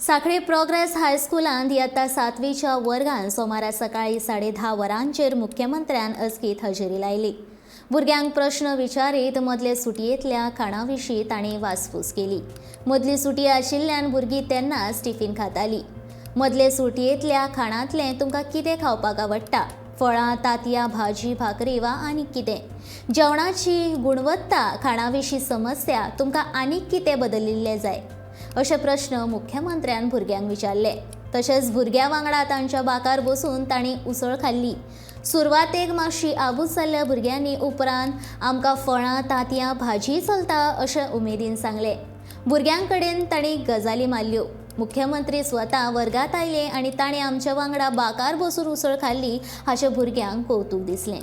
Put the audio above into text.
सांखळे progress हायस्कुलांत इयत्ता सातवीच्या वर्गान सोमारा सकाळी 10:30 वरांचेर मुख्यमंत्र्यान अचकीत हजेरी लायली. भुरग्यांक प्रश्न विचारीत मदले सुटयेंतल्या खाणा विशीं तांणी वासपूस केली. मदली सुटी आशिल्ल्यान भुरगीं तेन्नाच टिफीन खाताली. मदले सुटयेंतल्या खाणांतलें तुमकां कितें खावपाक आवडटा? फळां, तांतयां, भाजी, भाकरी वा आनीक कितें? जेवणाची गुणवत्ता, खाणा विशीं समस्या, तुमकां आनीक कितें बदलिल्लें जाय, अशे प्रश्न मुख्यमंत्र्यान भुरग्यांक विचारले. तशेंच भुरग्यां वांगडा तांच्या बाकार बसून तांणी उसळ खाल्ली. सुरवातेक मातशी आबूज जाल्ल्या भुरग्यांनी उपरांत आमकां फळां, तांतयां, भाजी चलता अशें उमेदीन सांगलें. भुरग्यां कडेन तांणी गजाली मारल्यो. मुख्यमंत्री स्वता वर्गात आयले आनी ताणें आमच्या वांगडा बाकार बसून उसळ खाल्ली हाचें भुरग्यांक कौतूक दिसलें.